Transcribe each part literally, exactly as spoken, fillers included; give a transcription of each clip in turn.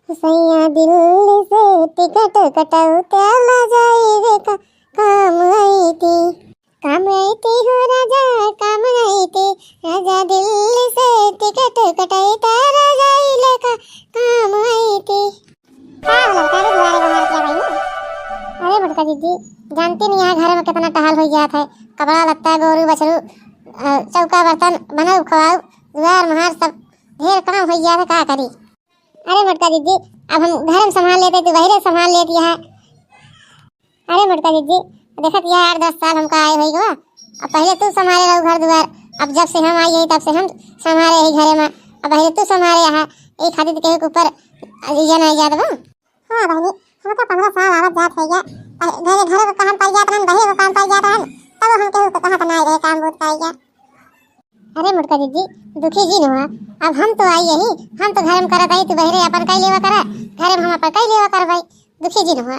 सैया दिल्ली से टिकट कटौते, ना जाई रे का काम आई थी, काम आई थी हो राजा, काम आई थी, राजा दिल्ली से टिकट कटौते, ना जाई रे का काम आई थी। का होला, का रे दुआरे बहार किया भाई? अरे मोटका दीदी, जानती नहीं यहाँ घर में कितना टहल हो गया था, कपड़ा लत्ता, गोरू बछरू, अ, चौका बर्तन बनाऊ खवाऊ, दुआर महार सब ढेर काम हो गया था, का करी? अरे मोटका दीदी, अब हम घर में संभाल लेते, तू बहरे संभाल लेती है। अरे मोटका दीदी, देखत यह आठ दस साल हमका आए होई गवा, अब पहले तू संभाले रहू घर दुआर, अब जब से हम आई है तब से हम संभाले ही घरे में, अब पहले तू संभाले यहाँ, एक खातिर केहू के ऊपर ये नहीं जात बा। हाँ बहनी, हमका पन्द्रह साल आवत जात है गया, पहले घर, घर के काम पड़ जात रहन, बहरे के काम पड़ जात रहन, तब हम केहू के कहत ना रहे काम बहुत पाई गया। अरे मोटका दीदी, दुखी जिन हुआ, अब हम तो आई यही, हम तो घर में करत आई, तू बहरे अपन कई लेवा करा, घर में हम अपन कई लेवा करबाई, दुखी जिन हुआ।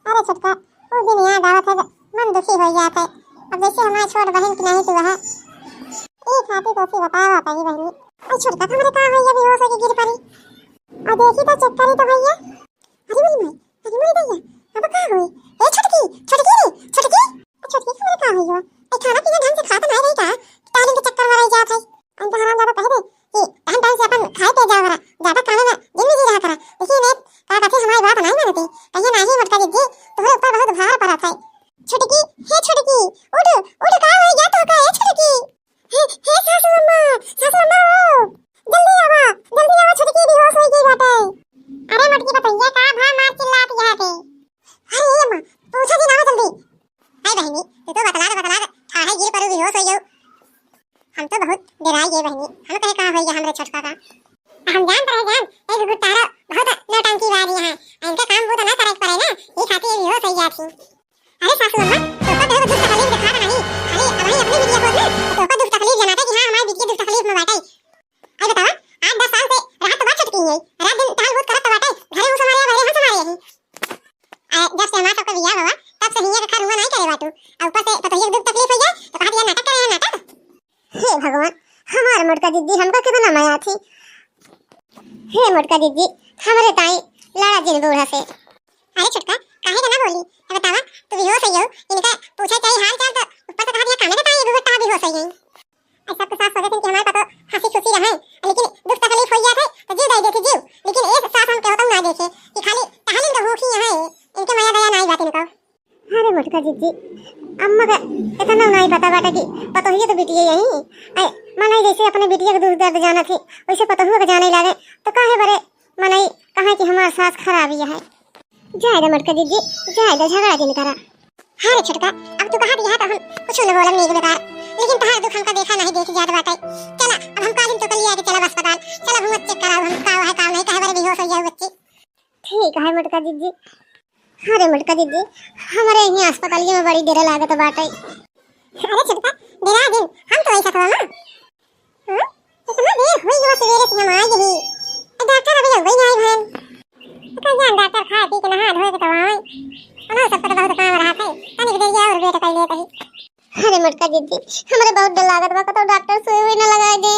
अरे छोटका, वो दिन याद आवत है, मन दुखी हो जात है। अब जैसे हमारे छोट बहन की नहीं तू है, एक खातिर तो सी बतावा पही बहनी। अरे छोटका, तुम्हारे का होई, अभी होश होके गिर पड़ी। अब देखी तो चेक करी तो भैया। अरे मोरी माई, अरे मोरी दैया, अब का होई? ए छोटकी, छोटकी रे, छोटकी। ए छोटकी, तुम्हारे का होई हो? ए खाना पीना ढंग से खात नहीं रही का? टाइम के चक्कर में रह जात है। अन तो हराम ज्यादा कह दे कि टाइम टाइम से अपन खाए पे जाओ करा, ज्यादा खाने में दिन में जी रहा करा। देखिए ने का कहते हमारी बात नहीं मानती, कहिए नहीं मोटका दीदी, तुम्हारे ऊपर बहुत भार पड़त है। छुटकी, हे छुटकी, उठ, उठ, का हो गया तो का है छुटकी? हे, हे सासू अम्मा, सासू अम्मा हो, जल्दी आवा, जल्दी आवा, छुटकी बेहोश हो गई बाटे। अरे मोटकी पतैया का भा मार चिल्लात यहाँ पे? अरे ये अम्मा, पूछा जी ना जल्दी। अरे बहनी, तू तो बतला दे, बतला दे, ठाढ़े गिर पड़ू बेहोश हो गयो। हम तो बहुत डराई गए बहनी, हम कहे का होइगा हमरे छोटका का। हम जानत रहे जान, एक गुट्टारो बहुत नौटंकी बाज यहाँ, इनका काम बहुत ना करे के पड़े ना, ये खातिर ये बेहोश हो गया थी। अरे सासू अम्मा, तोका तो दुख तकलीफ दिखात नहीं, खाली अबही अपने बिटिया को ना, तोका दुख तकलीफ जनाते कि हाँ हमारे बिटिया दुख तकलीफ में बाटे। अरे बतावा, आठ दस साल से रात तो बात छटकी है, रात दिन ताल बहुत करत तो बाटे, घरे मुँह समारे बहरे हम समारे यही। आ, जब से हमार सबके बियाह हुआ, तब से हियाँ के खरुआ नहीं करे बाटू। आ ऊपर से पतोहिया के दुख तकलीफ हो जाए, तो कहा दिया नाटक करे हैं, नाटक। हे भगवान, हमार मोटका दीदी हमका कितना माया थी। हे मोटका दीदी, हमरे ताई लड़ा जिन बूढ़ा से। अरे छोटका, काहे के ना बोली? ए बतावा, तू बेहोश हो, इनका पूछे चाहिए हाल चाल तो ऊपर से कहा दिया काने के ताई एगो बेटा बेहोश हो गई। ऐसा के सास सोचे थे कि हमारे पतो हंसी खुशी रहे, लेकिन दुख तकलीफ हो गया थे तो जीव दे देती जीव, लेकिन एक सास हम कहता ना देखे कि खाली टहलिन तो भूखी है, इनके मया दया नहीं बात इनको। अरे मोटका जीजी, अम्मा का इतना नहीं पता बाटे कि पतोहिए तो बिटिया यही। ऐ, मनई जैसे अपने बिटिया के दुख दर्द जाना थी, वैसे पतोहुआ के जाने लागे, तो काहे बरे मनई कहे कि हमार सास खराबी है। जाए दे मोटका जीजी, जाए दे, झगड़ा जिन करा। हाँ रे छोटका, अब तू कहा दिया तो हम कुछ न बोलन नहीं बेकार, लेकिन तहार दुख हमका देखा नहीं देख जात बाटे। चला, अब हम कालिन तो कल लिया के चला अस्पताल, चला हम चेक कराओ हम का है का नहीं, कहे बरे बेहोश हो जाओ बच्ची। ठीक है मोटका जीजी। अरे मोटका दीदी, हमरे यहाँ अस्पतालिया में बड़ी देर लागत बाटे। अरे छोटका, डेरा दिन, हम तो ऐसा थोड़ा ना। हाँ? इतना देर हुई गवा सवेरे से हम आए ही। ए, डॉक्टर अभी अबे नहीं आए भैन। तो कल जान डॉक्टर खाए पी के नहा धोए के तो आए। उन्होंने सबको तो बहुत काम रहा था। तनिक देर और वेट कर लेते ही। अरे मोटका दीदी, हमरे बहुत डर लागत बा, कतो डॉक्टर सुई हुई ना लगाए दे।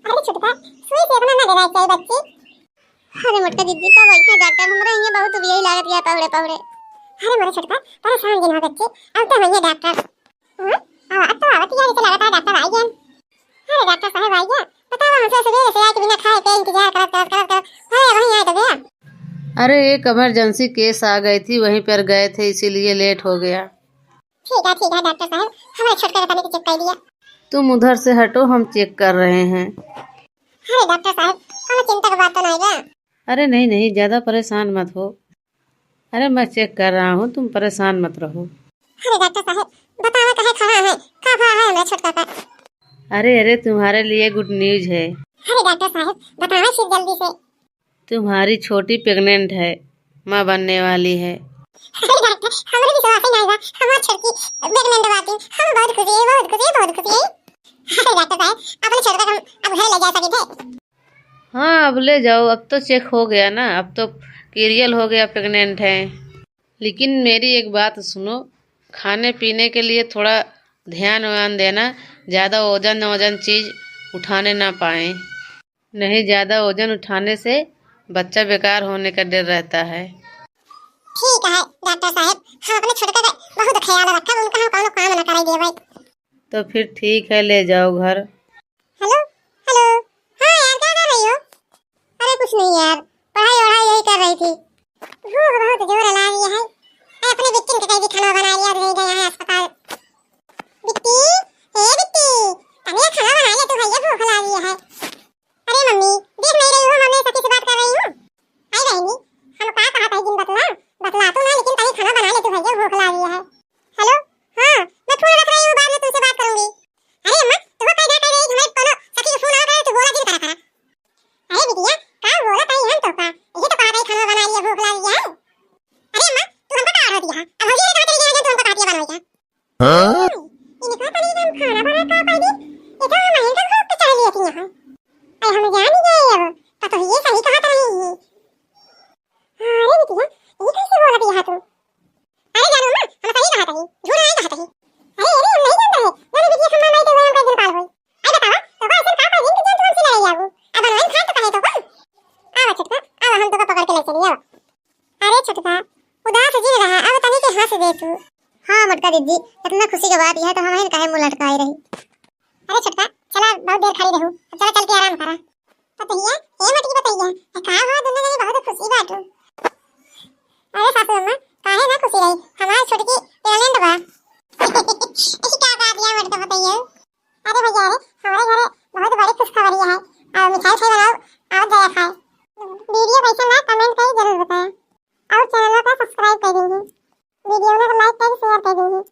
अरे छोटका, सुई से इतना ना डराए चाहिए बच्ची। अरे मोटका दीदी, कब आई है डॉक्टर? हमरा यहाँ बहुत उबियाई लागत गया पहुड़े पहुड़े। अरे मोरे छोटका, परेशान जिन हो बच्ची, अब तो होइए डॉक्टर। हाँ? अब, अब तो आवत यार, इसे लगता है डॉक्टर आई गया। अरे डॉक्टर साहब आई गया, बताओ हमसे सवेरे से आके बिना खाए पे इंतजार करत, करत, करत, करत, अरे वहीं आए तो गया। अरे एक इमरजेंसी केस आ गई थी, वहीं पर गए थे, इसीलिए लेट हो गया। ठीक है, ठीक है डॉक्टर साहब, हमारे छोटका का तनिक चेक कर दिया। तुम उधर से हटो, हम चेक कर रहे हैं। अरे डॉक्टर साहब, कोनो चिंता की बात तो नहीं बा? अरे नहीं, नहीं, ज्यादा परेशान मत हो। अरे मैं चेक कर रहा हूँ, तुम परेशान मत रहो। अरे डॉक्टर साहब, बतावा कहाँ खड़ा है, का भा है हमारे छोटका का? अरे, अरे, तुम्हारे लिए गुड न्यूज है। अरे डॉक्टर साहब, बतावा फिर जल्दी से। तुम्हारी छोटी प्रेग्नेंट है, माँ बनने वाली है। अरे डॉक्टर, हमरे विश्वास ही नहीं बा, हमार छोटकी प्रेग्नेंट बाटी। हम बहुत खुशी है, बहुत खुशी है, बहुत खुशी है। अरे डॉक्टर साहब, अपने छोटका हम अब घर ले जा सके थे। हाँ, अब ले जाओ, अब तो चेक हो गया ना, अब तो क्लियर हो गया प्रेग्नेंट है। लेकिन मेरी एक बात सुनो, खाने पीने के लिए थोड़ा ध्यान व्यान देना, ज़्यादा वजन वजन चीज़ उठाने ना पाएँ, नहीं ज़्यादा वजन उठाने से बच्चा बेकार होने का डर रहता है। ठीक है डॉक्टर साहब, हम अपने छोटका का बहुत ख्याल रखब, उनका हम कौनो काम न कराई देबै। तो फिर ठीक है, ले जाओ घर। हेलो, हेलो। हाँ यार, क्या कर रही हो? अरे कुछ नहीं यार, पढ़ाई वढ़ाई यही कर रही थी। भूख बहुत जोर लगा रही है। अरे अपने बिट्टी के कहीं भी खाना बना लिया, तो यही गया है अस्पताल। बिट्टी, ए बिट्टी, तनिया खाना बना ले तू भैया, भूख लगा रही है। अरे मम्मी, देख नहीं रही हो, मैं सखी से बात कर रही हूँ। आई बहनी, हम का कहा था दिन बतला, बतला तो ना, लेकिन तनी खाना बना ले तू भैया, भूख लगा रही है। हेलो, हाँ, मैं फोन रख रही हूँ, बाद में तुमसे बात करूंगी। अरे अम्मा, तू का कह रही, हमारे कोनो सखी के फोन आ गए, तू बोला जिन करा करा। अरे बिटिया, का बोला ताई हम तो का? ये तो कहा ताई खाना बना लिया, भूख लग गया है। अरे अम्मा, तू हमका का आवाज दिया? अब भौजी ने कहा तेरी जान तू हमका कहा दिया बनावे का? हाँ? इनका ताई हम खाना बना का पाई दी? ये तो हम इनका घर के चढ़ लिया थी यहाँ। अरे हम जान ही गए अब, पता ही ये सही कहा था नहीं ये। हाँ, अरे बिटिया, ये कैसे बोला दिया तू? अरे जानू अम्मा, हम सही कहत हई, झूठ नहीं कहत हई। अरे, अरे, हम नहीं जानत रहे। जाने बिटिया, हमार माई तो वयम कई दिन पाल होई। आई बतावा, तो का ऐसन का कर दिन के जान तू हमसे लड़ाई आबू? अब बनवाइन खान तो कहे तो का? आवा छोटका, आवा हम तो का पकड़ के ले चली, आवा। अरे छोटका, उदास जिन रहा, अब तनी के हंस दे तू। हाँ मोटका दीदी, इतना खुशी के बात यह तो हम ही काहे मुंह लटकाए रही। अरे छोटका, चला, बहुत देर खड़ी रहू, अब चला चल के आराम करा। पतैया, ए मोटकी पतैया, ए का हुआ, दोनों जने बहुत खुशी बाटू। अरे सासू अम्मा, काहे ना खुशी रही, हमार छोटकी pregnant बा। ऐसी क्या बात है मोटका पतैया? अरे भैया रे, हमारे घरे बहुत बड़ी खुशखबरी है, और मिठाई उठाई बनाओ, और दया खाए। वीडियो कैसन लगा comment करके जरूर बताएं, और चैनल का subscribe कर दीजिए, वीडियो को like करके share कर दीजिए।